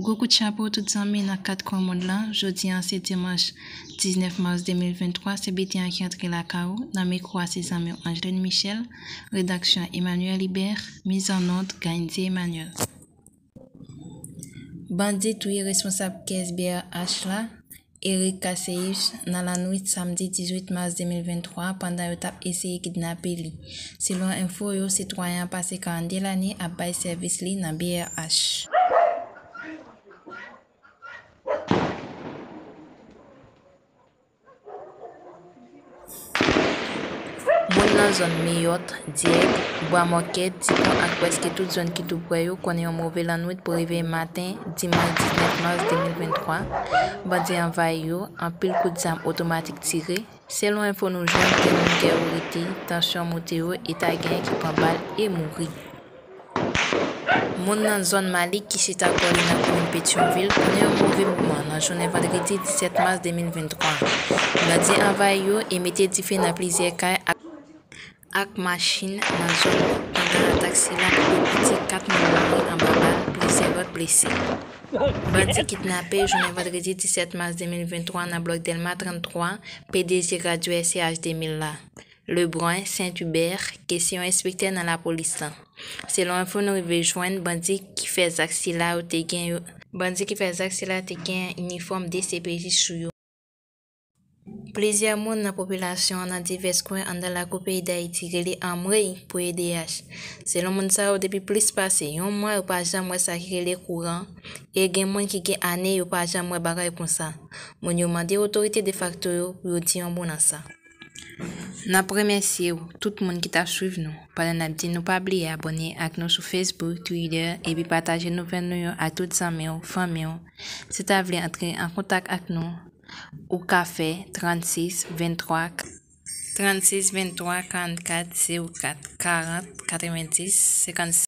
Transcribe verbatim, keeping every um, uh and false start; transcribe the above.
Gwo kout chapo tout zanmi nan kat kwen mond lan. Jodi a se dimanch diznèf mas de mil venntwa, se biten an ki antre lakay ou. Nan mikwo a se zanmi w Angeline Michel, redaksyon Emmanuel Libert, mizannòd Gaindy Emmanuel. Bandi touye responsab kès B R H la, Eric Casseus, nan lannwit samdi dizuit mas de mil venntwa, pandan yo t ap eseye kidnape li. Selon enfo yo, sitwayen an pase karannde lane ap bay sèvis li nan B R H. Moun nan zòn Meyòt, Dyèg, Bwa Mòkèt, Dipon ak prèske tout zòn ki tou prè yo konnen yon move lannwit pou rive maten dimanch diznèf mas de mil venntwa, bandi anvayi yo, anpil kout zam otomatik tire. Selon enfo nou jwenn, gen moun kè yo rete, tansyon monte yo, e ta genyen ki pran bal e mouri. Moun nan zòn Malik ki chita kò li nan komin Petyonvil konnen yon move moman nan jounen vandredi disèt mas de mil venntwa. Bandi anvayi yo e mete dife nan plizyè kay ak, ak machin nan zòn nan, pandan atak sila pou pi piti kat moun mouri anba bal, plizyè lòt blese. Bandi kidnape jounen vandredi disèt mas de mil venntwa nan blòk Dèlma tranntwa, P D G radyo S C H de mil la. Lebrun Saint Hubert, ke se yon enspektè nan lapolis lan. Selon enfo nou rive jwenn, bandi ki fè zak sila yo te gen yo, bandi ki fè zak sila te gen inifòm D C P J sou yo. Plizyè moun nan popilasyon an nan divès kwen anndan lakou peyi Dayiti rele anmwey pou E D H. Selon moun sa yo, depi plis pase yon mwa, yo pa janm wè sa ki rele kouran, e gen moun ki gen ane yo pa janm wè bagay konsa. Moun yo mande otorite defakto yo pou yo di yon mo nan sa. N ap remèsye w, tout moun ki t ap swiv nou, pandan n ap di nou pa bliye abòne ak nou sou Facebook, Twitter, epi pataje nouvèl nou yo ak tout zanmi w, fanmi w. Si w ta vle antre an kontak ak nou, ou ka fè trannsis venntwa, trannsis venntwa karannkat zewo kat, karant katrevendis senkannsèt.